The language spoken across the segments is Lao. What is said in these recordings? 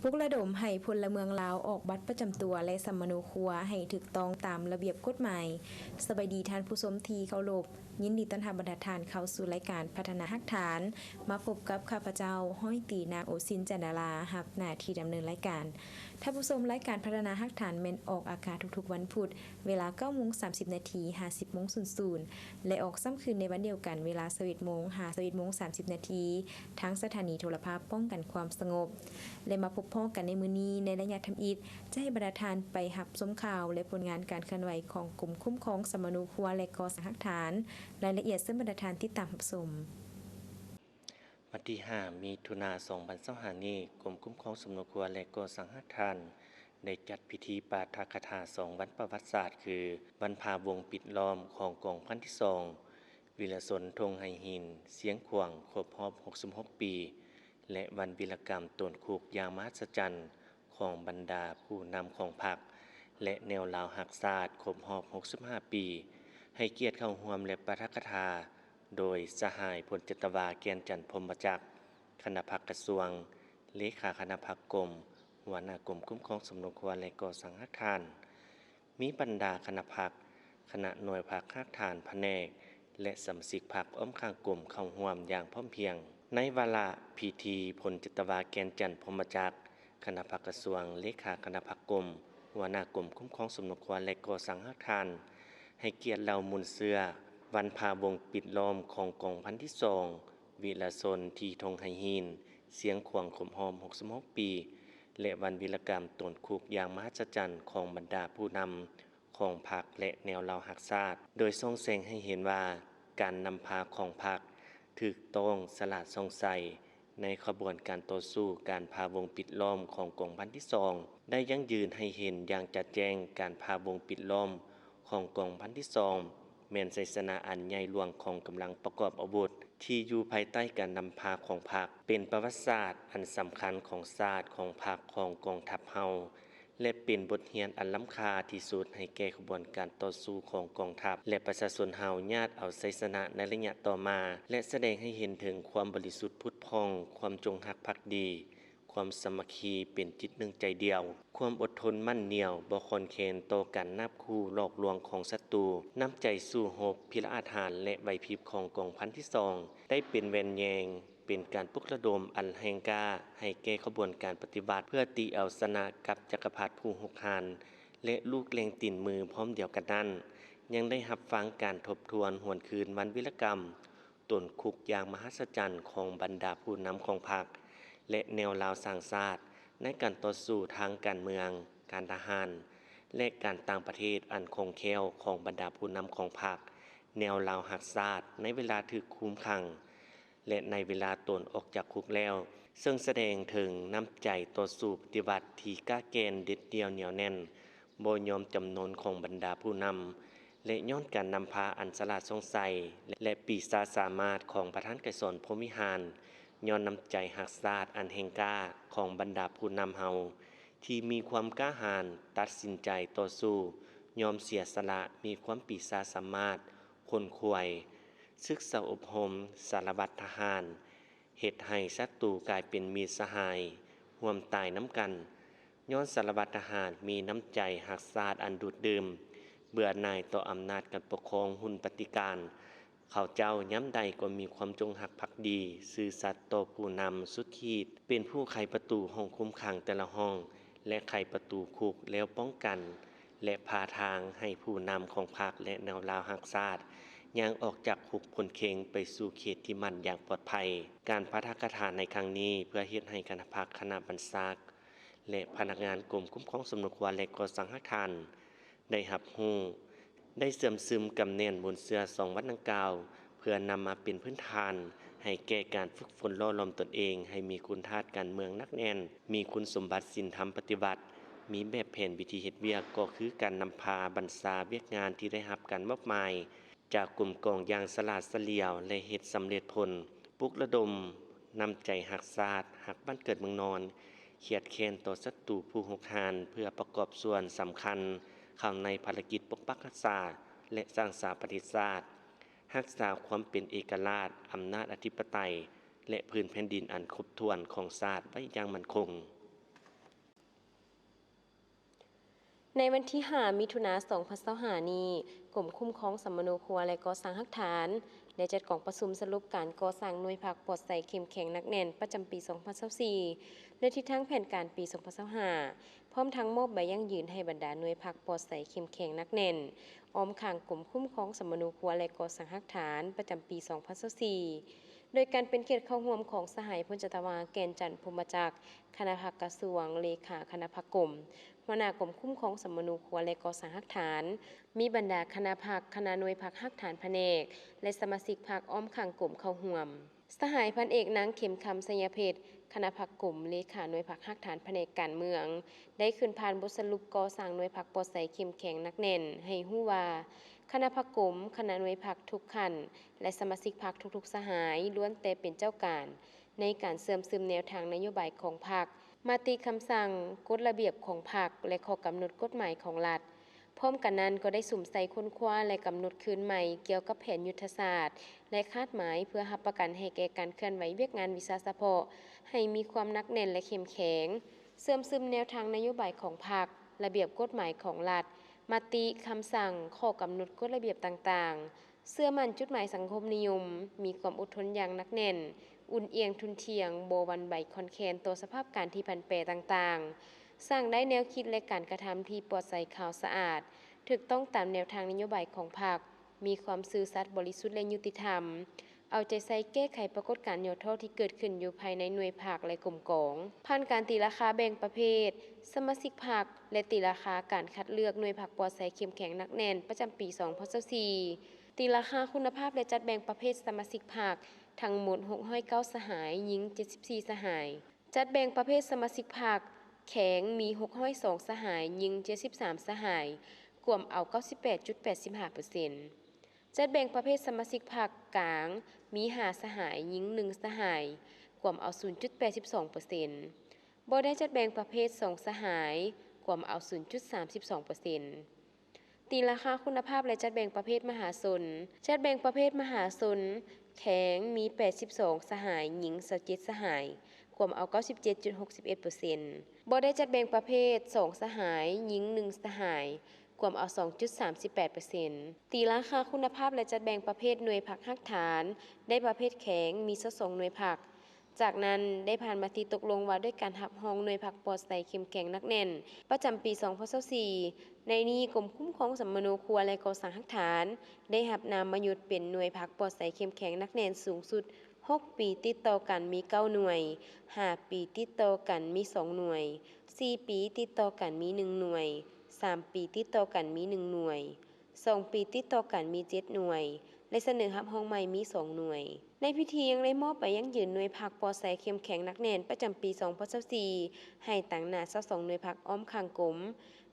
ປຸກລະດົມໃຫ້ພົນລະເມືອງລາວອອກບັດປະຈຳຕົວ ແລະ ສຳມະໂນຄົວໃຫ້ຖືກຕ້ອງຕາມລະບຽບກົດໝາຍ. ສະບາຍດີທ່ານຜູ້ຊົມທີ່ເຄົາລົບ, ຍິນດີຕ້ອນຮັບບັນດາທ່ານເຂົ້າສູ່ລາຍການພັດທະນາຮາກຖານ. ມາພົບກັບຂ້າພະເຈົ້າ ຮ້ອຍຕີ ນາງ ໂອຊິນ ຈັນດາລາ, ຮັບໜ້າທີ່ດຳເນີນລາຍການ. ທ່ານຜູ້ຊົມ, ລາຍການພັດທະນາຮາກຖານແມ່ນອອກອາກາດທຸກໆວັນພຸດ ເວລາເກົ້າໂມງສາມສິບນາທີ ຫາ ສິບໂມງສູນສູນ ແລະ ອອກຊ້ຳຄືນໃນວັນດຽວກັນ ເວລາຊາວເອັດໂມງ ຫາ ຊາວເອັດໂມງສາມສິບນາທີ ທາງສະຖານີໂທລະພາບປ້ອງກັນຄວາມສະຫງົບ ແລະ ມາພົບພໍ້ກັນໃນມື້ນີ້ ໃນໄລຍະທຳອິດ ຈະໃຫ້ບັນດາທ່ານໄປຮັບຊົມຂ່າວ ແລະ ຜົນງານການເຄື່ອນໄຫວຂອງກົມຄຸ້ມຄອງສຳມະໂນຄົວ ແລະ ກໍ່ສ້າງຮາກຖານ. ລາຍລະອຽດເຊີນບັນດາທ່ານຕິດຕາມຮັບຊົມ. ວັນທີຫ້າ ມິຖຸນາ ສອງພັນຊາວຫ້ານີ້, ກົມຄຸ້ມຄອງສຳມະໂນຄົວ ແລະ ກໍ່ສ້າງຮາກຖານ ໄດ້ຈັດພິທີປາຖະກະຖາສອງວັນປະຫວັດສາດ ຄື ວັນພາວົງປິດລ້ອມຂອງກອງພັນທີສອງ ວິລະຊົນທົ່ງໄຫຫີນ ຊຽງຂວາງ ຄົບຮອບຫົກສິບຫົກປີ ແລະ ວັນວິລະກຳໂຕນຄຸກຢ່າງມະຫັດສະຈັນຂອງບັນດາຜູ້ນຳຂອງພັກ ແລະ ແນວລາວຮັກຊາດ ຄົບຮອບຫົກສິບຫ້າປີ ໃຫ້ກຽດເຂົ້າຮ່ວມ ແລະ ປາຖະກະຖາ ໂດຍສະຫາຍ ພົນຈັດຕະວາ ແກ່ນຈັນ ພົມມະຈັກ ຄະນະພັກກະຊວງ, ເລຂາຄະນະພັກກົມ, ຫົວໜ້າກົມຄຸ້ມຄອງສຳມະໂນຄົວ ແລະ ກໍ່ສ້າງຮາກຖານ, ມີບັນດາຄະນະພັກ, ຄະນະໜ່ວຍພັກຮາກຖານພະແນກ ແລະ ສະມາຊິກພັກອ້ອມຂ້າງກົມເຂົ້າຮ່ວມຢ່າງພ້ອມພຽງ. ໃນວາລະພິທີ, ພົນຈັດຕະວາ ແກ່ນຈັນ ພົມມະຈັກ ຄະນະພັກກະຊວງ, ເລຂາຄະນະພັກກົມ, ຫົວໜ້າກົມຄຸ້ມຄອງສຳມະໂນຄົວ ແລະ ກໍ່ສ້າງຮາກຖານ ໃຫ້ກຽດເລົ່າມູນເຊື້ອ ວັນພາວົງປິດລ້ອມຂອງກອງພັນທີສອງ ວິລະຊົນທີ່ທົ່ງໄຫຫີນ ຊຽງຂວາງ ຄົບຮອບຫົກສິບຫົກປີ ແລະ ວັນວິລະກຳໂຕນຄຸກຢ່າງມະຫັດສະຈັນຂອງບັນດາຜູ້ນຳຂອງພັກ ແລະ ແນວລາວຮັກຊາດ, ໂດຍສ່ອງແສງໃຫ້ເຫັນວ່າ ການນຳພາຂອງພັກຖືກຕ້ອງ, ສະຫຼາດສ່ອງໃສ ໃນຂະບວນການຕໍ່ສູ້ການພາວົງປິດລ້ອມຂອງກອງພັນທີສອງ ໄດ້ຢັ້ງຢືນໃຫ້ເຫັນຢ່າງຈະແຈ້ງ. ການພາວົງປິດລ້ອມຂອງກອງພັນທີສອງ ແມ່ນໄຊຊະນະອັນໃຫຍ່ຫຼວງຂອງກຳລັງປະກອບອາວຸດ ທີ່ຢູ່ພາຍໃຕ້ການນຳພາຂອງພັກ, ເປັນປະຫວັດສາດອັນສຳຄັນຂອງຊາດ, ຂອງພັກ, ຂອງກອງທັບເຮົາ ແລະ ເປັນບົດຮຽນອັນລ້ຳຄ່າທີ່ສຸດໃຫ້ແກ່ຂະບວນການຕໍ່ສູ້ຂອງກອງທັບ ແລະ ປະຊາຊົນເຮົາຍາດເອົາໄຊຊະນະໃນໄລຍະຕໍ່ມາ ແລະ ສະແດງໃຫ້ເຫັນເຖິງຄວາມບໍລິສຸດຜຸດຜ່ອງ, ຄວາມຈົງຮັກພັກດີ, ຄວາມສາມັກຄີເປັນຈິດໜຶ່ງໃຈດຽວ, ຄວາມອົດທົນໝັ້ນໜຽວ, ບໍ່ຄອນແຄນຕໍ່ການນາບຂູ່ຫຼອກລວງຂອງສັດຕູ, ນ້ຳໃຈສູ້ຮົບ, ພິລະອາດຫານ ແລະ ໄຫວພິບຂອງກອງພັນທີສອງ ໄດ້ເປັນແວ່ນແຍງ ເປັນການປຸກລະດົມອັນແຮງກ້າໃຫ້ແກ່ຂະບວນການປະຕິວັດ ເພື່ອຕີເອົາຊະນະກັບຈັກກະພັດຜູ້ຮຸກຮານ ແລະ ລູກແຫຼ່ງຕີນມື. ພ້ອມດຽວກັນນັ້ນ, ຍັງໄດ້ຮັບຟັງການທົບທວນຫວນຄືນວັນວິລະກຳ ໂຕນຄຸກຢ່າງມະຫັດສະຈັນຂອງບັນດາຜູ້ນຳຂອງພັກ ແລະ ແນວລາວສ້າງຊາດ ໃນການຕໍ່ສູ້ທາງການເມືອງ, ການທະຫານ ແລະ ການຕ່າງປະເທດອັນຄ່ອງແຄ້ວຂອງບັນດາຜູ້ນຳຂອງພັກ ແນວລາວຮັກຊາດ ໃນເວລາຖືກຄຸມຂັງ ແລະ ໃນເວລາຕົນອອກຈາກຄຸກແລ້ວ, ເຊິ່ງສະແດງເຖິງນ້ຳໃຈຕໍ່ສູ້ປະຕິວັດທີ່ກ້າແກ່ນ, ເດັດດ່ຽວ, ໜຽວແໜ້ນ, ບໍ່ຍອມຈຳນົນຂອງບັນດາຜູ້ນຳ ແລະ ຍ້ອນການນຳພາອັນສະຫຼາດສ່ອງໃສ ແລະ ປີຊາສາມາດຂອງປະທານໄກສອນ ພົມວິຫານ, ຍ້ອນນ້ຳໃຈຮັກຊາດອັນແຮງກ້າຂອງບັນດາຜູ້ນຳເຮົາ ທີ່ມີຄວາມກ້າຫານ, ຕັດສິນໃຈຕໍ່ສູ້, ຍອມເສຍສະຫຼະ, ມີຄວາມປີຊາສາມາດ, ຂົນຂວາຍ, ສຶກສາອົບຮົມ, ສາລະວັດທະຫານ, ເຮັດໃຫ້ສັດຕູກາຍເປັນມິດສະຫາຍ, ຮ່ວມຕາຍນຳກັນ. ຍ້ອນສາລະວັດທະຫານມີນ້ຳໃຈຮັກຊາດອັນດູດດື່ມ, ເບື່ອໜ່າຍຕໍ່ອຳນາດການປົກຄອງຮຸ່ນປະຕິການ, ເຂົາເຈົ້າຍາມໃດກໍມີຄວາມຈົງຮັກພັກດີ, ຊື່ສັດຕໍ່ຜູ້ນຳສຸດຂີດ, ເປັນຜູ້ໄຂປະຕູຫ້ອງຄຸມຂັງແຕ່ລະຫ້ອງ ແລະ ໄຂປະຕູຄຸກແລ້ວປ້ອງກັນ ແລະ ພາທາງໃຫ້ຜູ້ນຳຂອງພັກ ແລະ ແນວລາວຮັກຊາດ ຍ່າງອອກຈາກຄຸກພົ້ນເຄັງໄປສູ່ເຂດທີ່ໝັ້ນຢ່າງປອດໄພ. ການປາຖະກະຖາໃນຄັ້ງນີ້ ເພື່ອເຮັດໃຫ້ຄະນະພັກ, ຄະນະບັນຊາກ ແລະ ພະນັກງານກົມຄຸ້ມຄອງສຳມະໂນຄົວ ແລະ ກໍ່ສ້າງຮາກຖານ ໄດ້ຮັບຮູ້ ໄດ້ເຊື່ອມຊຶມກຳແໜ້ນມູນເຊື້ອສອງວັນດັ່ງກ່າວ ເພື່ອນຳມາເປັນພື້ນຖານໃຫ້ແກ່ການຝຶກຝົນຫຼໍ່ຫຼອມຕົນເອງໃຫ້ມີຄຸນທາດການເມືອງໜັກແໜ້ນ, ມີຄຸນສົມບັດສິນທຳປະຕິວັດ, ມີແບບແຜນວິທີເຮັດວຽກ ກໍຄືການນຳພາບັນຊາວຽກງານທີ່ໄດ້ຮັບການມອບໝາຍ ຈາກກົມກອງຢ່າງສະຫຼາດສະຫຼຽວ ແລະ ເຮັດສຳເລັດຜົນ, ປຸກລະດົມນ້ຳໃຈຮັກຊາດ, ຮັກບ້ານເກີດເມືອງນອນ, ຄຽດແຄ້ນຕໍ່ສັດຕູຜູ້ຮຸກຮານ ເພື່ອປະກອບສ່ວນສຳຄັນເຂົ້າໃນພາລະກິດປົກປັກຮັກສາ ແລະ ສ້າງສາປະເທດຊາດ, ຮັກສາຄວາມເປັນເອກະລາດ, ອຳນາດອະທິປະໄຕ ແລະ ພື້ນແຜ່ນດິນອັນຄົບຖ້ວນຂອງຊາດໄວ້ຢ່າງໝັ້ນຄົງ. ໃນວັນທີຫ້າ ມິຖຸນາ ສອງພັນຊາວຫ້ານີ້, ກົມຄຸ້ມຄອງສຳມະໂນຄົວ ແລະ ກໍ່ສ້າງຮາກຖານ ໄດ້ຈັດກອງປະຊຸມສະຫຼຸບການກໍ່ສ້າງໜ່ວຍພັກປອດໃສເຂັ້ມແຂງໜັກແໜ້ນປະຈຳປີສອງພັນຊາວສີ່ ແລະ ທິດທາງແຜນການປີສອງພັນຊາວຫ້າ ພ້ອມທັງມອບໃບຢັ້ງຢືນໃຫ້ບັນດາໜ່ວຍພັກປອດໃສເຂັ້ມແຂງໜັກແໜ້ນ ອ້ອມຂ້າງກົມຄຸ້ມຄອງສຳມະໂນຄົວ ແລະ ກໍ່ສ້າງຮາກຖານ ປະຈຳປີສອງພັນຊາວສີ່ ໂດຍການເປັນກຽດເຂົ້າຮ່ວມຂອງສະຫາຍພົນຈັດຕະວາ ແກ່ນຈັນ ພົມມະຈັກ ຄະນະພັກກະຊວງ, ເລຂາຄະນະພັກກົມ, ຫົວໜ້າກົມຄຸ້ມຄອງສຳມະໂນຄົວ ແລະ ກໍ່ສ້າງຮາກຖານ, ມີບັນດາຄະນະພັກ, ຄະນະໜ່ວຍພັກຮາກຖານພະແນກ ແລະ ສະມາຊິກພັກອ້ອມຂ້າງກົມເຂົ້າຮ່ວມ. ສະຫາຍພັນເອກ ນາງ ເຂັມຄຳ ໄຊຍະເພັດ ຄະນະພັກກົມ, ເລຂາໜ່ວຍພັກຮາກຖານພະແນກການເມືອງ ໄດ້ຂຶ້ນຜ່ານບົດສະຫຼຸບກໍ່ສ້າງໜ່ວຍພັກປອດໃສເຂັ້ມແຂງໜັກແໜ້ນ ໃຫ້ຮູ້ວ່າ ຄະນະພັກກົມ, ຄະນະໜ່ວຍພັກທຸກຂັ້ນ ແລະ ສະມາຊິກພັກທຸກໆສະຫາຍ ລ້ວນແຕ່ເປັນເຈົ້າການ ໃນການເຊື່ອມຊຶມແນວທາງນະໂຍບາຍຂອງພັກ, ມະຕິຄຳສັ່ງ, ກົດລະບຽບຂອງພັກ ແລະ ຂໍ້ກຳນົດກົດໝາຍຂອງລັດ. ພ້ອມກັນນັ້ນກໍໄດ້ສຸມໃສ່ຄົ້ນຄວ້າ ແລະ ກຳນົດຄືນໃໝ່ກ່ຽວກັບແຜນຍຸດທະສາດ ແລະ ຄາດໝາຍເພື່ອຮັບປະກັນໃຫ້ແກ່ການເຄື່ອນໄຫວວຽກງານວິຊາສະເພາະໃຫ້ມີຄວາມໜັກແໜ້ນ ແລະ ເຂັ້ມແຂງ, ເຊື່ອມຊຶມແນວທາງນະໂຍບາຍຂອງພັກ, ລະບຽບກົດໝາຍຂອງລັດ, ມະຕິ, ຄຳສັ່ງ, ຂໍ້ກຳນົດກົດລະບຽບຕ່າງໆ, ເຊື່ອໝັ້ນຈຸດໝາຍສັງຄົມນິຍົມ, ມີຄວາມອົດທົນຢ່າງໜັກແໜ້ນ, ອຸ່ນອຽງທຸ່ນທ່ຽງ, ບໍ່ຫວັ່ນໄຫວຄອນແຄນຕໍ່ສະພາບການທີ່ຜັນແປຕ່າງໆ, ສ້າງໄດ້ແນວຄິດ ແລະ ການກະທຳທີ່ປອດໃສຂາວສະອາດ, ຖືກຕ້ອງຕາມແນວທາງນະໂຍບາຍຂອງພັກ, ມີຄວາມຊື່ສັດ, ບໍລິສຸດ ແລະ ຍຸຕິທຳ, ເອົາໃຈໃສ່ແກ້ໄຂປາກົດການຫຍໍ້ທໍ້ທີ່ເກີດຂຶ້ນຢູ່ພາຍໃນໜ່ວຍພັກ ແລະ ກົມກອງ. ຜ່ານການຕີລາຄາແບ່ງປະເພດສະມາຊິກພັກ ແລະ ຕີລາຄາການຄັດເລືອກໜ່ວຍພັກປອດໃສເຂັ້ມແຂງໜັກແໜ້ນປະຈຳປີສອງພັນຊາວສີ່, ຕີລາຄາຄຸນນະພາບ ແລະ ຈັດແບ່ງປະເພດສະມາຊິກພັກ ທັງໝົດຫົກຮ້ອຍເກົ້າສະຫາຍ, ຍິງເຈັດສິບສີ່ສະຫາຍ. ຈັດແບ່ງປະເພດສະມາຊິກພັກແຂງມີຫົກຮ້ອຍສອງສະຫາຍ, ຍິງເຈັດສິບສາມສະຫາຍ, ກວມເອົາເກົ້າສິບແປດຈຸດແປດຫ້າເປີເຊັນ. ຈັດແບ່ງປະເພດສະມາຊິກພັກກາງມີຫ້າສະຫາຍ, ຍິງໜຶ່ງສະຫາຍ, ກວມເອົາສູນຈຸດແປດສິບສອງເປີເຊັນ. ບໍ່ໄດ້ຈັດແບ່ງປະເພດສອງສະຫາຍ, ກວມເອົາສູນຈຸດສາມສິບສອງເປີເຊັນ. ຕີລາຄາຄຸນນະພາບ ແລະ ຈັດແບ່ງປະເພດມະຫາຊົນ. ຈັດແບ່ງປະເພດມະຫາຊົນແຂງມີແປດສິບສອງສະຫາຍ, ຍິງຊາວເຈັດສະຫາຍ, ກວມເອົາເກົ້າສິບເຈັດຈຸດຫົກສິບເອັດເປີເຊັນ. ບໍ່ໄດ້ຈັດແບ່ງປະເພດສອງສະຫາຍ, ຍິງໜຶ່ງສະຫາຍ, ກວມເອົາສອງຈຸດສາມສິບແປດເປີເຊັນ. ຕີລາຄາຄຸນນະພາບ ແລະ ຈັດແບ່ງປະເພດໜ່ວຍພັກຮາກຖານ ໄດ້ປະເພດແຂງມີຊາວສອງໜ່ວຍພັກ. ຈາກນັ້ນໄດ້ຜ່ານມະຕິຕົກລົງວ່າດ້ວຍການຮັບຮອງໜ່ວຍພັກປອດໃສເຂັ້ມແຂງໜັກແໜ້ນປະຈຳປີສອງພັນຊາວສີ່. ໃນນີ້ ກົມຄຸ້ມຄອງສຳມະໂນຄົວ ແລະ ກໍ່ສ້າງຮາກຖານ ໄດ້ຮັບນາມມະຍົດເປັນໜ່ວຍພັກປອດໃສເຂັ້ມແຂງໜັກແໜ້ນສູງສຸດ ຫົກປີຕິດຕໍ່ກັນມີເກົ້າໜ່ວຍ, ຫ້າປີຕິດຕໍ່ກັນມີສອງໜ່ວຍ, ສີ່ປີຕິດຕໍ່ກັນມີໜຶ່ງໜ່ວຍ, ສາມປີຕິດຕໍ່ກັນມີໜຶ່ງໜ່ວຍ, ສອງປີຕິດຕໍ່ກັນມີເຈັດໜ່ວຍ ແລະ ສະເໜີຮັບຮອງໃໝ່ມີສອງໜ່ວຍ. ໃນພິທີຍັງໄດ້ມອບໃບຢັ້ງຢືນໜ່ວຍພັກປອດໃສເຂັ້ມແຂງໜັກແໜ້ນປະຈຳປີສອງພັນຊາວສີ່ ໃຫ້ຕາງໜ້າຊາວສອງໜ່ວຍພັກອ້ອມຂ້າງກົມ,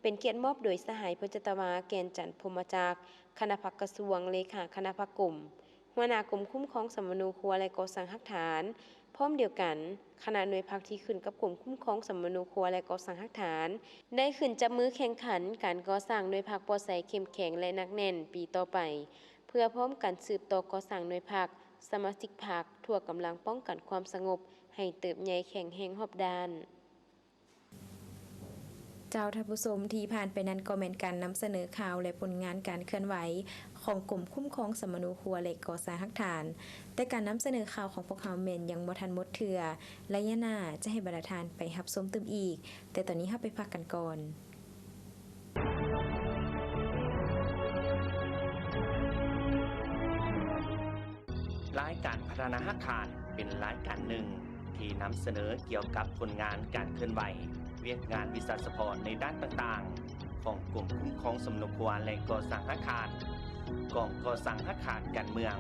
ເປັນກຽດມອບໂດຍສະຫາຍພົນຈັດຕະວາ ແກ່ນຈັນ ພົມມະຈັກ ຄະນະພັກກະຊວງ, ເລຂາຄະນະພັກກົມ, ຫົວໜ້າກົມຄຸ້ມຄອງສຳມະໂນຄົວ ແລະ ກໍ່ສ້າງຮາກຖານ. ພ້ອມດຽວກັນ, ຄະນະໜ່ວຍພັກທີ່ຂຶ້ນກັບກົມຄຸ້ມຄອງສຳມະໂນຄົວ ແລະ ກໍ່ສ້າງຮາກຖານ ໄດ້ຂຶ້ນຈັບມືແຂ່ງຂັນການກໍ່ສ້າງໜ່ວຍພັກປອດໃສເຂັ້ມແຂງ ແລະ ໜັກແໜ້ນປີຕໍ່ໄປ ເພື່ອພ້ອມກັນສືບຕໍ່ກໍ່ສ້າງໜ່ວຍພັກ, ສະມາຊິກພັກ ທົ່ວກຳລັງປ້ອງກັນຄວາມສະຫງົບໃຫ້ເຕີບໃຫຍ່ແຂງແຮງຮອບດ້ານ. ເຈົ້າທ່ານຜູ້ຊົມ, ທີ່ຜ່ານໄປນັ້ນກໍແມ່ນການນຳສະເໜີຂ່າວ ແລະ ຜົນງານການເຄື່ອນໄຫວຂອງກົມຄຸ້ມຄອງສຳມະໂນຄົວ ແລະ ກໍ່ສ້າງຮາກຖານ. ແຕ່ການນຳສະເໜີຂ່າວຂອງພວກເຮົາແມ່ນຍັງບໍ່ທັນໝົດເທື່ອ, ໄລຍະໜ້າຈະໃຫ້ບັນດາທ່ານໄປຮັບຊົມຕື່ມອີກ, ແຕ່ຕອນນີ້ເຮົາໄປພັກກັນກ່ອນ. ລາຍການພັດທະນາຮາກຖານເປັນລາຍການໜຶ່ງທີ່ນຳສະເໜີກ່ຽວກັບຜົນງານການເຄື່ອນໄຫວ, ວຽກງານວິຊາສະເພາະໃນດ້ານຕ່າງໆຂອງກົມຄຸ້ມຄອງສຳມະໂນຄົວ ແລະ ກໍ່ສ້າງຮາກຖານ, ກອງກໍ່ສ້າງຮາກຖານການເມືອງ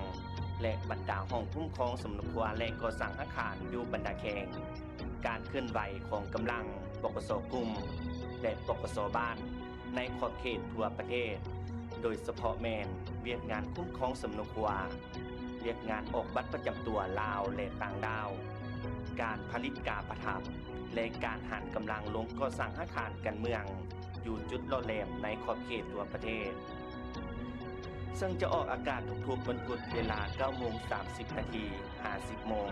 ແລະ ບັນດາຫ້ອງຄຸ້ມຄອງສຳມະໂນຄົວ ແລະ ກໍ່ສ້າງຮາກຖານຢູ່ບັນດາແຂວງ, ການເຄື່ອນໄຫວຂອງກຳລັງ ປກສ ກຸ່ມ ແລະ ປກສ ບ້ານ ໃນຂອບເຂດທົ່ວປະເທດ, ໂດຍສະເພາະແມ່ນວຽກງານຄຸ້ມຄອງສຳມະໂນຄົວ, ວຽກງານອອກບັດປະຈຳຕົວລາວ ແລະ ຕ່າງດ້າວ, ການຜະລິດກາປະທັບ ແລະ ການຫັນກຳລັງລົງກໍ່ສ້າງຮາກຖານການເມືອງຢູ່ຈຸດຫຼໍ່ແຫຼມໃນຂອບເຂດທົ່ວປະເທດ. ເຊິ່ງຈະອອກອາກາດທຸກໆວັນພຸດເວລາເກົ້າໂມງສາມສິບນາທີຫາສິບໂມງ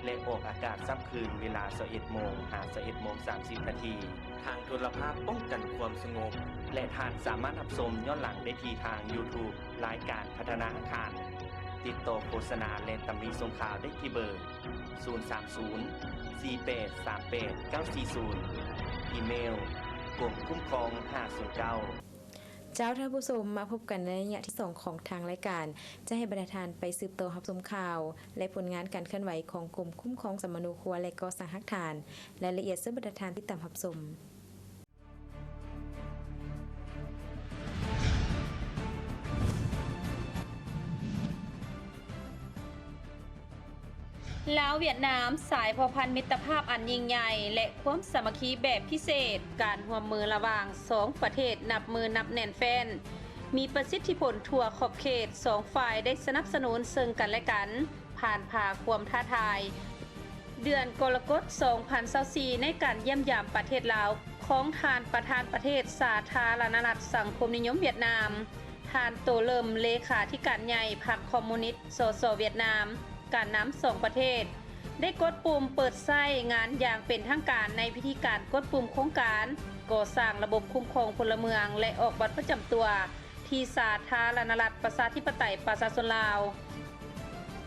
ແລະ ອອກອາກາດຊ້ຳຄືນເວລາຊາວເອັດໂມງຫາຊາວເອັດໂມງສາມສິບນາທີ ທາງໂທລະພາບປ້ອງກັນຄວາມສະຫງົບ ແລະ ທ່ານສາມາດຮັບຊົມຍ້ອນຫຼັງໄດ້ທີ່ທາງ YouTube ລາຍການພັດທະນາອາຄານ. ຕິດຕໍ່ໂຄສະນາ ແລະ ຕຳໜິສົ່ງຂ່າວໄດ້ທີ່ເບີ ສູນສາມສູນ ສີ່ແປດສາມແປດເກົ້າສີ່ສູນ ອີເມວ ກົມຄຸ້ມຄອງຫ້າສູນເກົ້າ. ເຈົ້າ ທ່ານຜູ້ຊົມ, ມາພົບກັນໃນໄລຍະທີສອງຂອງທາງລາຍການ ຈະໃຫ້ບັນດາທ່ານໄປສືບຕໍ່ຮັບຊົມຂ່າວ ແລະ ຜົນງານການເຄື່ອນໄຫວຂອງກົມຄຸ້ມຄອງສຳມະໂນຄົວ ແລະ ກໍ່ສ້າງຮາກຖານ. ລາຍລະອຽດເຊີນບັນດາທ່ານຕິດຕາມຮັບຊົມ. ລາວ-ຫວຽດນາມ ສາຍພົວພັນມິດຕະພາບອັນຍິ່ງໃຫຍ່ ແລະ ຄວາມສາມັກຄີແບບພິເສດ, ການຮ່ວມມືລະຫວ່າງສອງປະເທດນັບມື້ນັບແໜ້ນແຟ້ນ, ມີປະສິດທິຜົນທົ່ວຂອບເຂດ, ສອງຝ່າຍໄດ້ສະໜັບສະໜູນເຊິ່ງກັນແລະກັນ, ຜ່ານຜ່າຄວາມທ້າທາຍ. ເດືອນກໍລະກົດ ສອງພັນຊາວສີ່ ໃນການຢ້ຽມຢາມປະເທດລາວຂອງທ່ານປະທານປະເທດສາທາລະນະລັດສັງຄົມນິຍົມຫວຽດນາມ, ທ່ານ ໂຕ ເລີມ ເລຂາທິການໃຫຍ່ພັກຄອມມູນິດ ສສ ຫວຽດນາມ, ການນຳສອງປະເທດ ໄດ້ກົດປຸ່ມເປີດໃຊ້ງານຢ່າງເປັນທາງການໃນພິທີການກົດປຸ່ມໂຄງການກໍ່ສ້າງລະບົບຄຸ້ມຄອງພົນລະເມືອງ ແລະ ອອກບັດປະຈຳຕົວ ທີ່ສາທາລະນະລັດປະຊາທິປະໄຕປະຊາຊົນລາວ.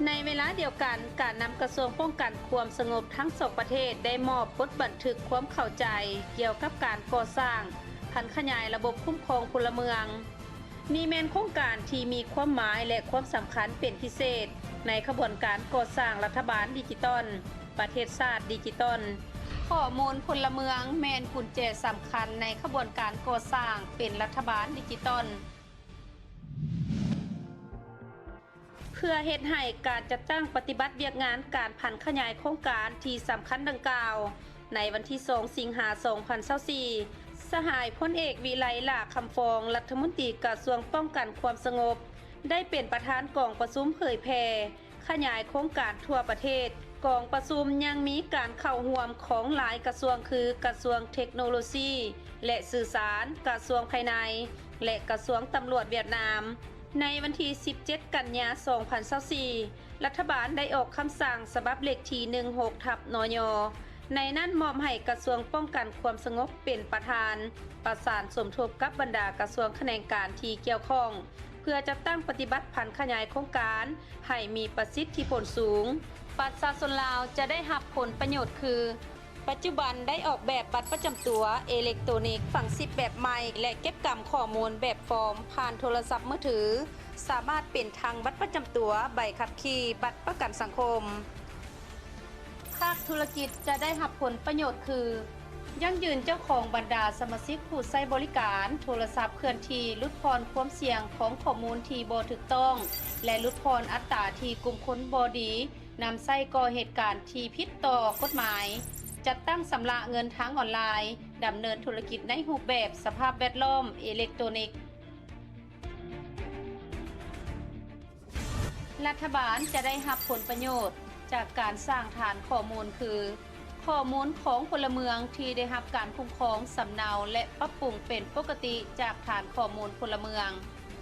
ໃນເວລາດຽວກັນ, ການນຳກະຊວງປ້ອງກັນຄວາມສະຫງົບທັງສອງປະເທດໄດ້ມອບບົດບັນທຶກຄວາມເຂົ້າໃຈກ່ຽວກັບການກໍ່ສ້າງຜັນຂະຫຍາຍລະບົບຄຸ້ມຄອງພົນລະເມືອງ. ນີ້ແມ່ນໂຄງການທີ່ມີຄວາມໝາຍ ແລະ ຄວາມສຳຄັນເປັນພິເສດໃນຂະບວນການກໍ່ສ້າງລັດຖະບານດິຈິຕອນ, ປະເທດຊາດດິຈິຕອນ. ຂໍ້ມູນພົນລະເມືອງແມ່ນກຸນແຈສຳຄັນໃນຂະບວນການກໍ່ສ້າງເປັນລັດຖະບານດິຈິຕອນ. ເພື່ອເຮັດໃຫ້ການຈັດຕັ້ງປະຕິບັດວຽກງານການຜັນຂະຫຍາຍໂຄງການທີ່ສຳຄັນດັ່ງກ່າວ, ໃນວັນທີສອງ ສິງຫາ ສອງພັນຊາວສີ່ ສະຫາຍພົນເອກ ວິໄລ ຫຼ້າຄຳຟອງ ລັດຖະມົນຕີກະຊວງປ້ອງກັນຄວາມສະຫງົບ ໄດ້ເປັນປະທານກອງປະຊຸມເຜີຍແຜ່ ຂະຫຍາຍໂຄງການທົ່ວປະເທດ. ກອງປະຊຸມຍັງມີການເຂົ້າຮ່ວມຂອງຫຼາຍກະຊວງ ຄື ກະຊວງເທັກໂນໂລຊີ ແລະ ສື່ສານ, ກະຊວງພາຍໃນ ແລະ ກະຊວງຕຳຫຼວດຫວຽດນາມ. ໃນວັນທີສິບເຈັດ ກັນຍາ ສອງພັນຊາວສີ່ ລັດຖະບານໄດ້ອອກຄຳສັ່ງສະບັບເລກທີ ໜຶ່ງຫົກ ທັບ ນຍ. ໃນນັ້ນມອບໃຫ້ກະຊວງປ້ອງກັນຄວາມສະຫງົບເປັນປະທານ, ປະສານສົມທົບກັບບັນດາກະຊວງຂະແໜງການທີ່ກ່ຽວຂ້ອງ ເພື່ອຈັດຕັ້ງປະຕິບັດຜັນຂະຫຍາຍໂຄງການໃຫ້ມີປະສິດທິຜົນສູງ. ປະຊາຊົນລາວຈະໄດ້ຮັບຜົນປະໂຫຍດຄື ປັດຈຸບັນໄດ້ອອກແບບບັດປະຈຳຕົວເອເລັກໂຕນິກຝັງຊິບແບບໃໝ່ ແລະ ເກັບກຳຂໍ້ມູນແບບຟອມຜ່ານໂທລະສັບມືຖື, ສາມາດເປັນທັງບັດປະຈຳຕົວ, ໃບຂັບຂີ່, ບັດປະກັນສັງຄົມ. ພາກທຸລະກິດຈະໄດ້ຮັບຜົນປະໂຫຍດຄື ຢັ້ງຢືນເຈົ້າຂອງບັນດາສະມາຊິກຜູ້ໃຊ້ບໍລິການໂທລະສັບເຄື່ອນທີ່, ຫຼຸດຜ່ອນຄວາມສ່ຽງຂອງຂໍ້ມູນທີ່ບໍ່ຖືກຕ້ອງ ແລະ ຫຼຸດຜ່ອນອັດຕາທີ່ກຸ່ມຄົນບໍ່ດີນຳໃຊ້ກໍ່ເຫດການທີ່ຜິດຕໍ່ກົດໝາຍ, ຈັດຕັ້ງຊຳລະເງິນທາງອອນລາຍ, ດຳເນີນທຸລະກິດໃນຮູບແບບສະພາບແວດລ້ອມເອເລັກໂຕນິກ. ລັດຖະບານຈະໄດ້ຮັບຜົນປະໂຫຍດຈາກການສ້າງຖານຂໍ້ມູນຄື ຂໍ້ມູນຂອງພົນລະເມືອງທີ່ໄດ້ຮັບການຄຸ້ມຄອງ, ສຳເນົາ ແລະ ປັບປຸງເປັນປົກກະຕິຈາກຖານຂໍ້ມູນພົນລະເມືອງ,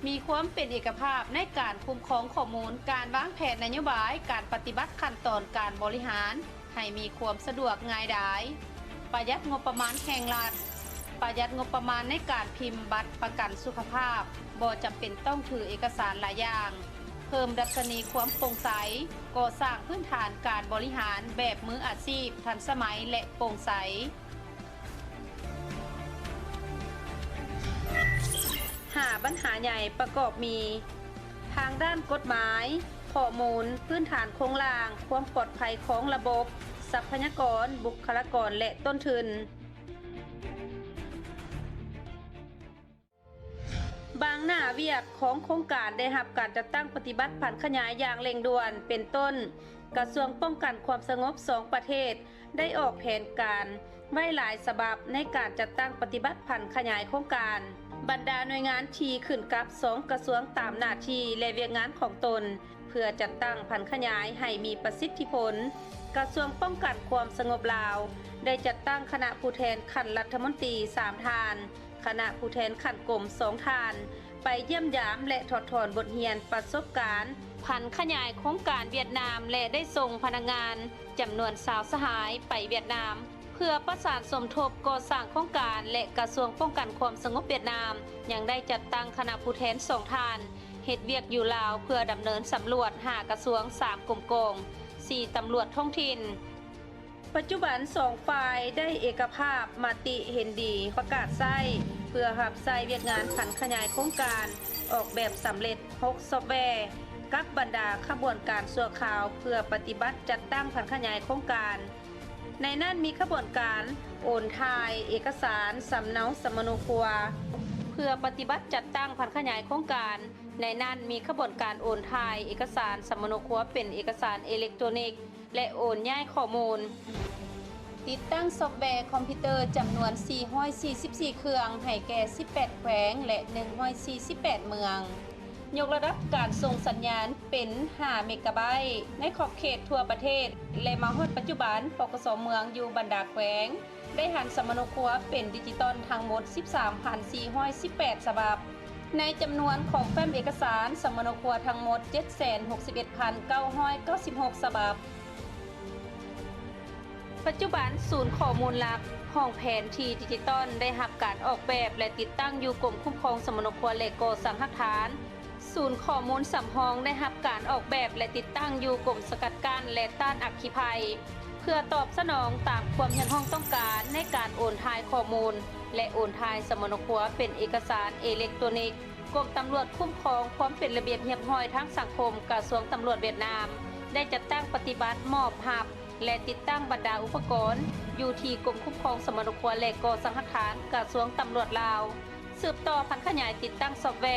ມີຄວາມເປັນເອກະພາບໃນການຄຸ້ມຄອງຂໍ້ມູນ, ການວາງແຜນນະໂຍບາຍ, ການປະຕິບັດຂັ້ນຕອນການບໍລິຫານ ໃຫ້ມີຄວາມສະດວກງ່າຍດາຍ, ປະຢັດງົບປະມານແຫ່ງລັດ, ປະຢັດງົບປະມານໃນການພິມບັດປະກັນສຸຂະພາບ, ບໍ່ຈຳເປັນຕ້ອງຖືເອກະສານຫຼາຍຢ່າງ, ເພີ່ມດັດຊະນີຄວາມໂປ່ງໃສ, ກໍ່ສ້າງພື້ນຖານການບໍລິຫານແບບມືອາຊີບ, ທັນສະໄໝ ແລະ ໂປ່ງໃສ. ຫ້າບັນຫາໃຫຍ່ປະກອບມີ ທາງດ້ານກົດໝາຍ, ຂໍ້ມູນ, ພື້ນຖານໂຄງລ່າງ, ຄວາມປອດໄພຂອງລະບົບ, ຊັບພະຍາກອນ, ບຸກຄະລາກອນ ແລະ ຕົ້ນທຶນ. ບາງໜ້າວຽກຂອງໂຄງການໄດ້ຮັບການຈັດຕັ້ງປະຕິບັດຜັນຂະຫຍາຍຢ່າງເລັ່ງດ່ວນ ເປັນຕົ້ນ ກະຊວງປ້ອງກັນຄວາມສະຫງົບສອງປະເທດ ໄດ້ອອກແຜນການໄວ້ຫຼາຍສະບັບໃນການຈັດຕັ້ງປະຕິບັດຜັນຂະຫຍາຍໂຄງການ. ບັນດາໜ່ວຍງານທີ່ຂຶ້ນກັບສອງກະຊວງຕາມໜ້າທີ່ ແລະ ວຽກງານຂອງຕົນ ເພື່ອຈັດຕັ້ງຜັນຂະຫຍາຍໃຫ້ມີປະສິດທິຜົນ. ກະຊວງປ້ອງກັນຄວາມສະຫງົບລາວ ໄດ້ຈັດຕັ້ງຄະນະຜູ້ແທນຂັ້ນລັດຖະມົນຕີສາມທ່ານ, ຄະນະຜູ້ແທນຂັ້ນກົມສອງທ່ານ, ໄປຢ້ຽມຢາມ ແລະ ຖອດຖອນບົດຮຽນປະສົບການຜັນຂະຫຍາຍໂຄງການຫວຽດນາມ ແລະ ໄດ້ສົ່ງພະນັກງານຈຳນວນຊາວສະຫາຍໄປຫວຽດນາມ ເພື່ອປະສານສົມທົບກໍ່ສ້າງໂຄງການ ແລະ ກະຊວງປ້ອງກັນຄວາມສະຫງົບຫວຽດນາມ ຍັງໄດ້ຈັດຕັ້ງຄະນະຜູ້ແທນສອງທ່ານ ເຮັດວຽກຢູ່ລາວ ເພື່ອດຳເນີນສຳຫຼວດຫ້າກະຊວງ ສາມກົມກອງ ສີ່ຕຳຫຼວດທ້ອງຖິ່ນ. ປັດຈຸບັນສອງຝ່າຍໄດ້ເອກະພາບມະຕິເຫັນດີປະກາດໃຊ້ ເພື່ອຮັບໃຊ້ວຽກງານຜັນຂະຫຍາຍໂຄງການອອກແບບສຳເລັດຫົກຊອບແວ ກັບບັນດາຂະບວນການຊົ່ວຄາວ ເພື່ອປະຕິບັດຈັດຕັ້ງຜັນຂະຫຍາຍໂຄງການ. ໃນນັ້ນມີຂະບວນການໂອນຖ່າຍເອກະສານສຳເນົາສຳມະໂນຄົວ ເພື່ອປະຕິບັດຈັດຕັ້ງຜັນຂະຫຍາຍໂຄງການ. ໃນນັ້ນມີຂະບວນການໂອນຖ່າຍເອກະສານສຳມະໂນຄົວເປັນເອກະສານເອເລັກໂຕຣນິກ ແລະ ໂອນຍ້າຍຂໍ້ມູນ. ຕິດຕັ້ງຊອບແວຄອມພິວເຕີຈຳນວນສີ່ຮ້ອຍສີ່ສິບສີ່ເຄື່ອງ ໃຫ້ແກ່ສິບແປດແຂວງ ແລະ ໜຶ່ງຮ້ອຍສີ່ສິບແປດເມືອງ. ຍົກລະດັບການສົ່ງສັນຍານເປັນຫ້າເມກາໄບ ໃນຂອບເຂດທົ່ວປະເທດ ແລະ ມາຮອດປັດຈຸບັນ ປກສ ເມືອງຢູ່ບັນດາແຂວງ ໄດ້ຫັນສຳມະໂນຄົວເປັນດິຈິຕອນທັງໝົດສິບສາມພັນສີ່ຮ້ອຍສິບແປດສະບັບ. ໃນຈຳນວນຂອງແຟ້ມເອກະສານສຳມະໂນຄົວທັງໝົດເຈັດແສນຫົກສິບເອັດພັນເກົ້າຮ້ອຍເກົ້າສິບຫົກສະບັບ. ປັດຈຸບັນ, ສູນຂໍ້ມູນຫຼັກຫ້ອງແຜນທີ່ດິຈິຕອນໄດ້ຮັບການອອກແບບ ແລະ ຕິດຕັ້ງຢູ່ກົມຄຸ້ມຄອງສຳມະໂນຄົວ ແລະ ກໍ່ສ້າງຮາກຖານ. ສູນຂໍ້ມູນສຳຮອງໄດ້ຮັບການອອກແບບ ແລະ ຕິດຕັ້ງຢູ່ກົມສະກັດກັ້ນ ແລະ ຕ້ານອັກຄີໄພ ເພື່ອຕອບສະໜອງຕາມຄວາມຮຽກຮ້ອງຕ້ອງການໃນການໂອນຖ່າຍຂໍ້ມູນ ແລະ ໂອນຖ່າຍສຳມະໂນຄົວເປັນເອກະສານເອເລັກໂຕຣນິກ. ກົມຕຳຫຼວດຄຸ້ມຄອງຄວາມເປັນລະບຽບຮຽບຮ້ອຍທາງສັງຄົມ ກະຊວງຕຳຫຼວດຫວຽດນາມ ໄດ້ຈັດຕັ້ງປະຕິບັດມອບຮັບ ແລະ ຕິດຕັ້ງບັນດາອຸປະກອນ ຢູ່ທີ່ກົມຄຸ້ມຄອງສຳມະໂນຄົວ ແລະ ກໍ່ສ້າງຮາກຖານ ກະຊວງຕຳຫຼວດລາວ. ສືບຕໍ່ຜັນຂະຫຍາຍຕິດຕັ້ງຊອບແວ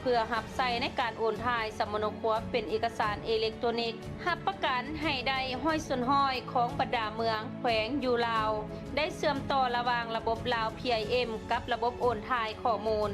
ເພື່ອຮັບໃຊ້ໃນການໂອນຖ່າຍສຳມະໂນຄົວເປັນເອກະສານເອເລັກໂຕຣນິກ, ຮັບປະກັນໃຫ້ໄດ້ຮ້ອຍສ່ວນຮ້ອຍຂອງບັນດາເມືອງ, ແຂວງຢູ່ລາວ ໄດ້ເຊື່ອມຕໍ່ລະຫວ່າງລະບົບລາວ ພີໄອເອັມ ກັບລະບົບໂອນຖ່າຍຂໍ້ມູນ.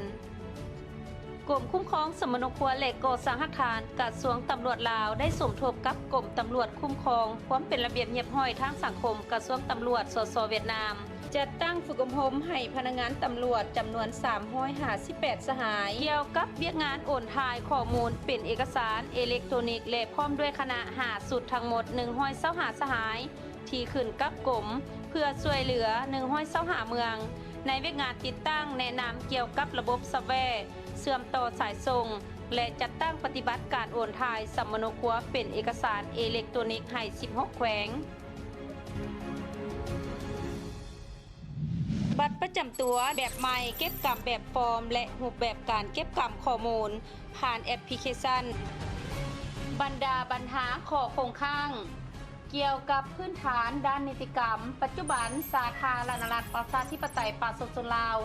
ກົມຄຸ້ມຄອງສຳມະໂນຄົວ ແລະ ກໍ່ສ້າງຮາກຖານ ກະຊວງຕຳຫຼວດລາວ ໄດ້ສົມທົບກັບກົມຕຳຫຼວດຄຸ້ມຄອງຄວາມເປັນລະບຽບຮຽບຮ້ອຍທາງສັງຄົມ ກະຊວງຕຳຫຼວດ ສສ ຫວຽດນາມ ຈັດຕັ້ງຝຶກອົບຮົມໃຫ້ພະນັກງານຕຳຫຼວດຈຳນວນສາມຮ້ອຍຫ້າສິບແປດສະຫາຍ ກ່ຽວກັບວຽກງານໂອນຖ່າຍຂໍ້ມູນເປັນເອກະສານເອເລັກໂຕຣນິກ ແລະ ພ້ອມດ້ວຍຄະນະຫ້າຊຸດ ທັງໝົດໜຶ່ງຮ້ອຍຊາວຫ້າສະຫາຍ ທີ່ຂຶ້ນກັບກົມ ເພື່ອຊ່ວຍເຫຼືອໜຶ່ງຮ້ອຍຊາວຫ້າເມືອງ ໃນວຽກງານຕິດຕັ້ງແນະນຳກ່ຽວກັບລະບົບຊອບແວ ເຊື່ອມຕໍ່ສາຍສົ່ງ ແລະ ຈັດຕັ້ງປະຕິບັດການໂອນຖ່າຍສຳມະໂນຄົວເປັນເອກະສານເອເລັກໂຕຣນິກໃຫ້ສິບຫົກແຂວງ. ບັດປະຈຳຕົວແບບໃໝ່ ເກັບກຳແບບຟອມ ແລະ ຮູບແບບການເກັບກຳຂໍ້ມູນຜ່ານແອັບພລິເຄຊັນ. ບັນດາບັນຫາຂໍ້ຄົງຄ້າງ ກ່ຽວກັບພື້ນຖານດ້ານນິຕິກຳ, ປັດຈຸບັນສາທາລະນະລັດ ປະຊາທິປະໄຕ ປະຊາຊົນລາວ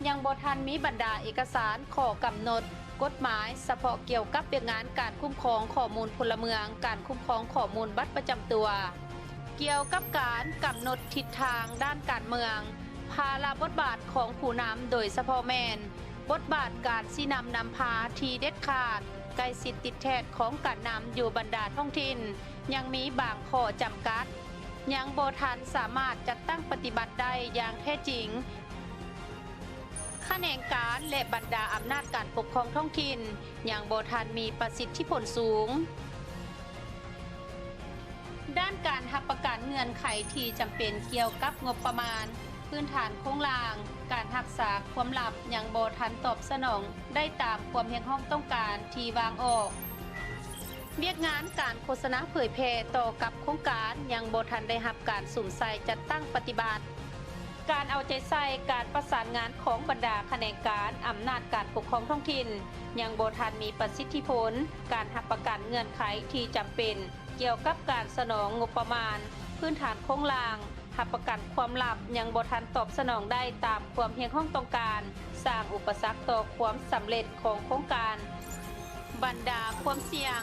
ຍັງບໍ່ທັນມີບັນດາເອກະສານ, ຂໍ້ກຳນົດ, ກົດໝາຍສະເພາະກ່ຽວກັບວຽກງານການຄຸ້ມຄອງຂໍ້ມູນພົນລະເມືອງ, ການຄຸ້ມຄອງຂໍ້ມູນບັດປະຈຳຕົວ, ກ່ຽວກັບການກຳນົດທິດທາງດ້ານການເມືອງ, ພາລະບົດບາດຂອງຜູ້ນຳ ໂດຍສະເພາະແມ່ນ ບົດບາດການຊີ້ນຳນຳພາທີ່ເດັດຂາດ, ໃກ້ຊິດຕິດແທດຂອງການນຳຢູ່ບັນດາທ້ອງຖິ່ນ ຍັງມີບາງຂໍ້ຈຳກັດ, ຍັງບໍ່ທັນສາມາດຈັດຕັ້ງປະຕິບັດໄດ້ຢ່າງແທ້ຈິງ. ຂະແໜງການ ແລະ ບັນດາອຳນາດການປົກຄອງທ້ອງຖິ່ນ ຍັງບໍ່ທັນມີປະສິດທິຜົນສູງ. ດ້ານການຮັບປະກັນເງື່ອນໄຂທີ່ຈຳເປັນກ່ຽວກັບງົບປະມານ, ພື້ນຖານໂຄງລ່າງ, ການຮັກສາຄວາມລັບ ຍັງບໍ່ທັນຕອບສະໜອງໄດ້ຕາມຄວາມຮຽກຮ້ອງຕ້ອງການທີ່ວາງອອກ. ວຽກງານການໂຄສະນາເຜີຍແຜ່ຕໍ່ກັບໂຄງການ ຍັງບໍ່ທັນໄດ້ຮັບການສຸມໃສ່ຈັດຕັ້ງປະຕິບັດ. ການເອົາໃຈໃສ່ການປະສານງານຂອງບັນດາຂະແໜງການອຳນາດການປົກຄອງທ້ອງຖິ່ນ ຍັງບໍ່ທັນມີປະສິດທິຜົນ. ການຮັບປະກັນເງື່ອນໄຂທີ່ຈຳເປັນກ່ຽວກັບການສະໜອງງົບປະມານ, ພື້ນຖານໂຄງລ່າງ, ຮັບປະກັນຄວາມລັບ ຍັງບໍ່ທັນຕອບສະໜອງໄດ້ຕາມຄວາມຮຽກຮ້ອງຕ້ອງການ, ສ້າງອຸປະສັກຕໍ່ຄວາມສຳເລັດຂອງໂຄງການ. ບັນດາຄວາມສ່ຽງ,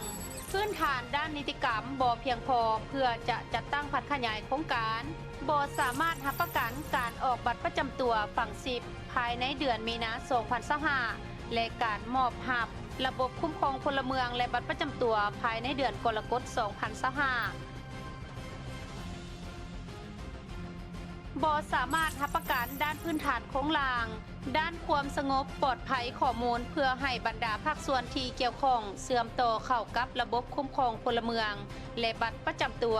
ພື້ນຖານດ້ານນິຕິກຳບໍ່ພຽງພໍເພື່ອຈະຈັດຕັ້ງຜັນຂະຫຍາຍໂຄງການ, ບໍ່ສາມາດຮັບປະກັນການອອກບັດປະຈຳຕົວຝັງຊິບພາຍໃນເດືອນມີນາ ສອງພັນຊາວຫ້າ ແລະ ການມອບຮັບລະບົບຄຸ້ມຄອງພົນລະເມືອງ ແລະ ບັດປະຈຳຕົວພາຍໃນເດືອນກໍລະກົດ ສອງພັນຊາວຫ້າ. ບໍ່ສາມາດຮັບປະກັນດ້ານພື້ນຖານໂຄງລ່າງ, ດ້ານຄວາມສະຫງົບປອດໄພຂໍ້ມູນ ເພື່ອໃຫ້ບັນດາພາກສ່ວນທີ່ກ່ຽວຂ້ອງເຊື່ອມຕໍ່ເຂົ້າກັບລະບົບຄຸ້ມຄອງພົນລະເມືອງ ແລະ ບັດປະຈຳຕົວ.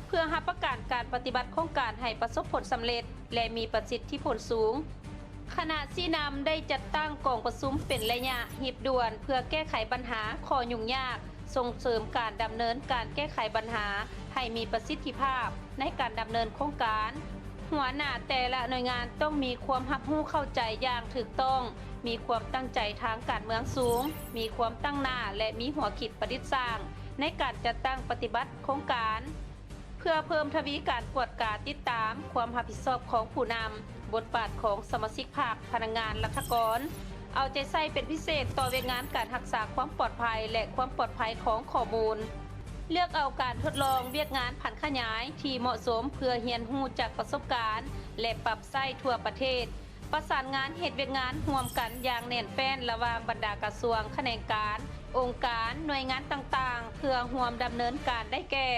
ເພື່ອຮັບປະກັນການປະຕິບັດໂຄງການໃຫ້ປະສົບຜົນສຳເລັດ ແລະ ມີປະສິດທິຜົນສູງ, ຄະນະຊີ້ນຳໄດ້ຈັດຕັ້ງກອງປະຊຸມເປັນໄລຍະຮີບດ່ວນ ເພື່ອແກ້ໄຂບັນຫາຂໍ້ຫຍຸ້ງຍາກ, ສົ່ງເສີມການດຳເນີນການແກ້ໄຂບັນຫາໃຫ້ມີປະສິດທິພາບໃນການດຳເນີນໂຄງການ. ຫົວໜ້າແຕ່ລະໜ່ວຍງານຕ້ອງມີຄວາມຮັບຮູ້ເຂົ້າໃຈຢ່າງຖືກຕ້ອງ, ມີຄວາມຕັ້ງໃຈທາງການເມືອງສູງ, ມີຄວາມຕັ້ງໜ້າ ແລະ ມີຫົວຄິດປະດິດສ້າງໃນການຈັດຕັ້ງປະຕິບັດໂຄງການ. ເພື່ອເພີ່ມທະວີການກວດກາຕິດຕາມຄວາມຮັບຜິດຊອບຂອງຜູ້ນຳ, ບົດບາດຂອງສະມາຊິກພັກ, ພະນັກງານລັດຖະກອນ, ເອົາໃຈໃສ່ເປັນພິເສດຕໍ່ວຽກງານການຮັກສາຄວາມປອດໄພ ແລະ ຄວາມປອດໄພຂອງຂໍ້ມູນ. ເລືອກເອົາການທົດລອງວຽກງານຜັນຂະຫຍາຍທີ່ເໝາະສົມ ເພື່ອຮຽນຮູ້ຈາກປະສົບການ ແລະ ປັບໃຊ້ທົ່ວປະເທດ. ປະສານງານເຮັດວຽກງານຮ່ວມກັນຢ່າງແໜ້ນແຟ້ນລະຫວ່າງບັນດາກະຊວງ, ຂະແໜງການ, ອົງການ, ໜ່ວຍງານຕ່າງໆ ເພື່ອຮ່ວມດຳເນີນການ ໄດ້ແກ່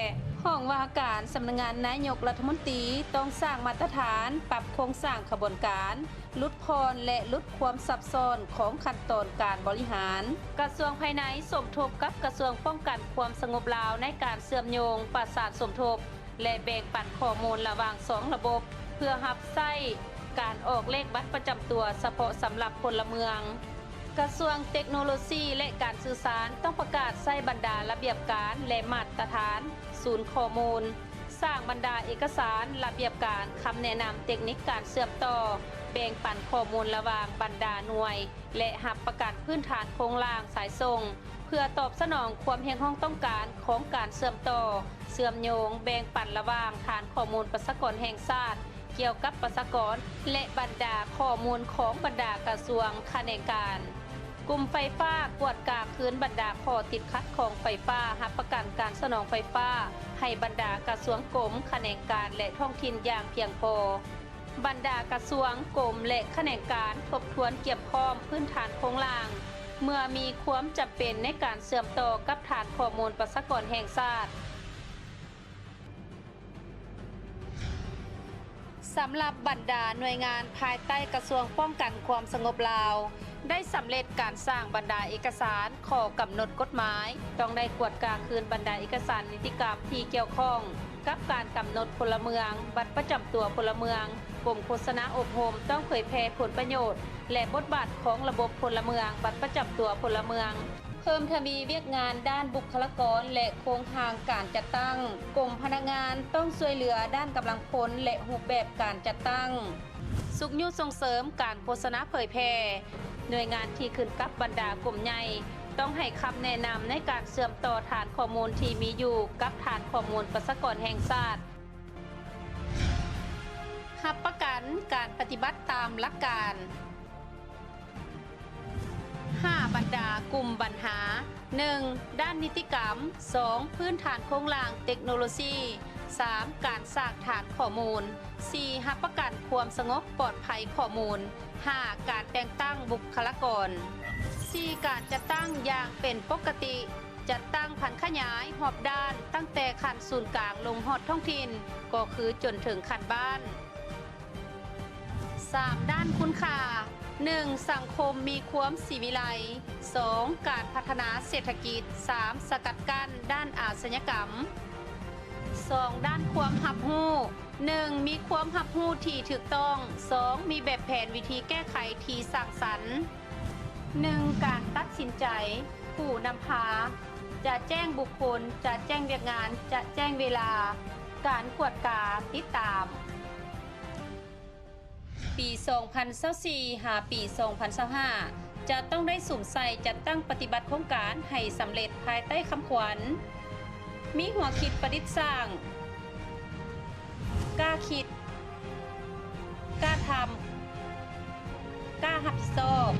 ຫ້ອງວ່າການສຳນັກງານນາຍົກລັດຖະມົນຕີ ຕ້ອງສ້າງມາດຕະຖານ, ປັບໂຄງສ້າງຂະບວນການ, ຫຼຸດຜ່ອນ ແລະ ຫຼຸດຄວາມຊັບຊ້ອນຂອງຂັ້ນຕອນການບໍລິຫານ. ກະຊວງພາຍໃນສົມທົບກັບກະຊວງປ້ອງກັນຄວາມສະຫງົບລາວ ໃນການເຊື່ອມໂຍງ, ປະສານສົມທົບ ແລະ ແບ່ງປັນຂໍ້ມູນລະຫວ່າງສອງລະບົບ ເພື່ອຮັບໃຊ້ການອອກເລກບັດປະຈຳຕົວສະເພາະສຳລັບພົນລະເມືອງ. ກະຊວງເຕັກໂນໂລຊີ ແລະ ການສື່ສານ ຕ້ອງປະກາດໃຊ້ບັນດາລະບຽບການ ແລະ ມາດຕະຖານສູນຂໍ້ມູນ, ສ້າງບັນດາເອກະສານ, ລະບຽບການ, ຄຳແນະນຳເຕັກນິກການເຊື່ອມຕໍ່, ແບ່ງປັນຂໍ້ມູນລະຫວ່າງບັນດາໜ່ວຍ ແລະ ຮັບປະກັນພື້ນຖານໂຄງລ່າງສາຍສົ່ງ ເພື່ອຕອບສະໜອງຄວາມຮຽກຮ້ອງຕ້ອງການຂອງການເຊື່ອມຕໍ່, ເຊື່ອມໂຍງ, ແບ່ງປັນລະຫວ່າງຖານຂໍ້ມູນປະຊາກອນແຫ່ງຊາດ ກ່ຽວກັບປະຊາກອນ ແລະ ບັນດາຂໍ້ມູນຂອງບັນດາກະຊວງ, ຂະແໜງການ. ກຸ່ມໄຟຟ້າກວດກາຄືນບັນດາຂໍ້ຕິດຂັດຂອງໄຟຟ້າ, ຮັບປະກັນການສະໜອງໄຟຟ້າໃຫ້ບັນດາກະຊວງ, ກົມ, ຂະແໜງການ ແລະ ທ້ອງຖິ່ນຢ່າງພຽງພໍ. ບັນດາກະຊວງ, ກົມ ແລະ ຂະແໜງການທົບທວນກຽມພ້ອມພື້ນຖານໂຄງລ່າງ ເມື່ອມີຄວາມຈຳເປັນໃນການເຊື່ອມຕໍ່ກັບຖານຂໍ້ມູນປະຊາກອນແຫ່ງຊາດ. ສຳລັບບັນດາໜ່ວຍງານພາຍໃຕ້ກະຊວງປ້ອງກັນຄວາມສະຫງົບລາວ ໄດ້ສຳເລັດການສ້າງບັນດາເອກະສານ, ຂໍ້ກຳນົດກົດໝາຍ, ຕ້ອງໄດ້ກວດກາຄືນບັນດາເອກະສານນິຕິກຳທີ່ກ່ຽວຂ້ອງກັບການກຳນົດພົນລະເມືອງ, ບັດປະຈຳຕົວພົນລະເມືອງ, ກົມໂຄສະນາອົບຮົມ, ຕ້ອງເຜີຍແຜ່ຜົນປະໂຫຍດ ແລະ ບົດບາດຂອງລະບົບພົນລະເມືອງ, ບັດປະຈຳຕົວພົນລະເມືອງ. ເພີ່ມທະວີວຽກງານດ້ານບຸກຄະລາກອນ ແລະ ໂຄງຮ່າງການຈັດຕັ້ງ. ກົມພະນັກງານຕ້ອງຊ່ວຍເຫຼືອດ້ານກຳລັງຄົນ ແລະ ຮູບແບບການຈັດຕັ້ງ. ຊຸກຍູ້ສົ່ງເສີມການໂຄສະນາເຜີຍແຜ່. ໜ່ວຍງານທີ່ຂຶ້ນກັບບັນດາກົມໃຫຍ່ ຕ້ອງໃຫ້ຄຳແນະນຳໃນການເຊື່ອມຕໍ່ຖານຂໍ້ມູນທີ່ມີຢູ່ກັບຖານຂໍ້ມູນປະຊາກອນແຫ່ງຊາດ. ຮັບປະກັນການປະຕິບັດຕາມຫຼັກການ. ຫ້າ ບັນດາກຸ່ມບັນຫາ. ໜຶ່ງ ດ້ານນິຕິກຳ. ສອງ ພື້ນຖານໂຄງລ່າງເຕັກໂນໂລຊີ. ສາມ ການສ້າງຖານຂໍ້ມູນ. ສີ່ ຮັບປະກັນຄວາມສະຫງົບປອດໄພຂໍ້ມູນ. ຫ້າ ການແຕ່ງຕັ້ງບຸກຄະລາກອນ. ສີ່ ການຈັດຕັ້ງຢ່າງເປັນປົກກະຕິ, ຈັດຕັ້ງຜັນຂະຫຍາຍຮອບດ້ານ ຕັ້ງແຕ່ຂັ້ນສູນກາງລົງຮອດທ້ອງຖິ່ນ ກໍຄືຈົນເຖິງຂັ້ນບ້ານ. ສາມ ດ້ານຄຸນຄ່າ. ໜຶ່ງ ສັງຄົມມີຄວາມສີວິໄລ. ສອງ ການພັດທະນາເສດຖະກິດ. ສາມ ສະກັດກັ້ນດ້ານອາຊະຍາກຳ. ສອງ ດ້ານຄວາມຮັບຮູ້. ໜຶ່ງ ມີຄວາມຮັບຮູ້ທີ່ຖືກຕ້ອງ. ສອງ ມີແບບແຜນວິທີແກ້ໄຂທີ່ສ້າງສັນ. ໜຶ່ງ ການຕັດສິນໃຈ. ຜູ້ນຳພາຈະແຈ້ງບຸກຄົນ, ຈະແຈ້ງວຽກງານ, ຈະແຈ້ງເວລາການກວດກາຕິດຕາມ. ປີສອງພັນຊາວສີ່ ຫາປີສອງພັນຊາວຫ້າ ຈະຕ້ອງໄດ້ສຸມໃສ່ຈັດຕັ້ງປະຕິບັດໂຄງການໃຫ້ສຳເລັດພາຍໃຕ້ຄຳຂວັນ ມີຫົວຄິດປະດິດສ້າງ, ກ້າຄິດ, ກ້າທຳ, ກ້າຮັບຜິດຊອບ.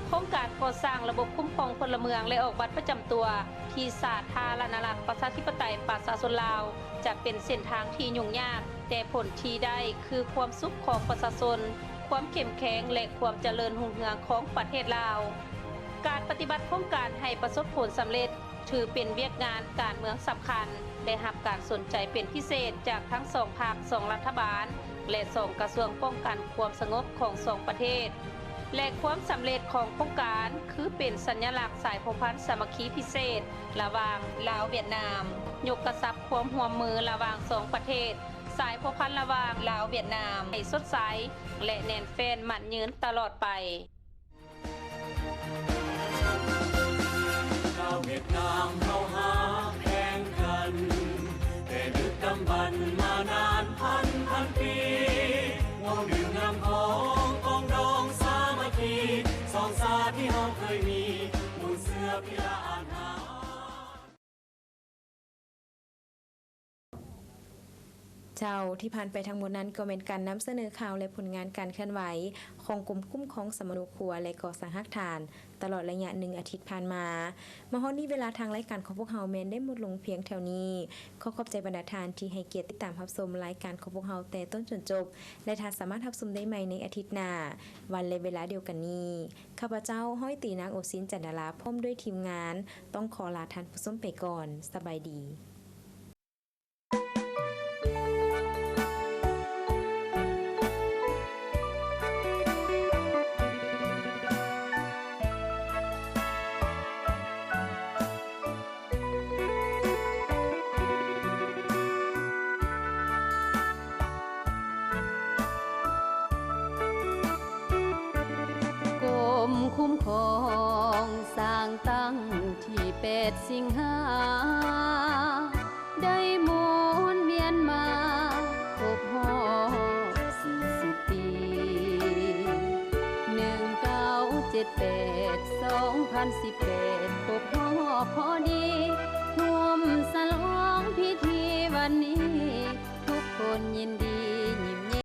ໂຄງການກໍ່ສ້າງລະບົບຄຸ້ມຄອງພົນລະເມືອງ ແລະ ອອກບັດປະຈຳຕົວທີ່ສາທາລະນະລັດ ປະຊາທິປະໄຕ ປະຊາຊົນລາວ ຈະເປັນເສັ້ນທາງທີ່ຫຍຸ້ງຍາກ, ແຕ່ຜົນທີ່ໄດ້ຄືຄວາມສຸກຂອງປະຊາຊົນ, ຄວາມເຂັ້ມແຂງ ແລະ ຄວາມຈະເລີນຮຸ່ງເຮືອງຂອງປະເທດລາວ. ການປະຕິບັດໂຄງການໃຫ້ປະສົບຜົນສຳເລັດ ຖືເປັນວຽກງານການເມືອງສຳຄັນ ໄດ້ຮັບການສົນໃຈເປັນພິເສດຈາກທັງສອງພັກ, ສອງລັດຖະບານ ແລະ ສອງກະຊວງປ້ອງກັນຄວາມສະຫງົບຂອງສອງປະເທດ ແລະ ຄວາມສຳເລັດຂອງໂຄງການ ຄືເປັນສັນຍະລັກສາຍພົວພັນສາມັກຄີພິເສດລະຫວ່າງລາວ-ຫວຽດນາມ, ຍົກກະຊັບຄວາມຮ່ວມມືລະຫວ່າງສອງປະເທດ, ສາຍພົວພັນລະຫວ່າງລາວ-ຫວຽດນາມ ໃຫ້ສົດໃສ ແລະ ແໜ້ນແຟ້ນໝັ້ນຍືນຕະຫຼອດໄປ. ລາວຫວຽດນາມເຮົາຮັກແພງກັນ ແຕ່ດຶກດຳບັນມານານພັນພັນປີ ເຮົາດື່ມນ້ຳຂອງປອງດອງສາມັກຄີ ສອງຊາດທີ່ເຮົາເຄີຍມີ ໝູ່ເຊື້ອພິລະອາດຫາ. ເຈົ້າ, ທີ່ຜ່ານໄປທັງໝົດນັ້ນກໍແມ່ນການນຳສະເໜີຂ່າວ ແລະ ຜົນງານການເຄື່ອນໄຫວຂອງກົມຄຸ້ມຄອງສຳມະໂນຄົວ ແລະ ກໍ່ສ້າງຮາກຖານ ຕະຫຼອດໄລຍະໜຶ່ງອາທິດຜ່ານມາ. ມາຮອດນີ້ເວລາທາງລາຍການຂອງພວກເຮົາແມ່ນໄດ້ໝົດລົງພຽງແຖວນີ້. ຂໍຂອບໃຈບັນດາທ່ານທີ່ໃຫ້ກຽດຕິດຕາມຮັບຊົມລາຍການຂອງພວກເຮົາແຕ່ຕົ້ນຈົນຈົບ ແລະ ທ່ານສາມາດຮັບຊົມໄດ້ໃໝ່ໃນອາທິດໜ້າ ວັນ ແລະ ເວລາດຽວກັນນີ້. ຂ້າພະເຈົ້າ ຮ້ອຍຕີ ນາງໂອຊິນ ຈັນດາລາ ພ້ອມດ້ວຍທີມງານ ຕ້ອງຂໍລາທ່ານຜູ້ຊົມໄປກ່ອນ. ສະບາຍດີ. ກົມຄຸ້ມຄອງສ້າງຕັ້ງ ທີແປດ ສິງຫາ ໄດ້ໝູນວຽນມາຄົບຮອບສີ່ສິບປີ ໜຶ່ງເກົ້າເຈັດແປດ ສອງພັນສິບແປດ ຄົບຮອບພໍດີ.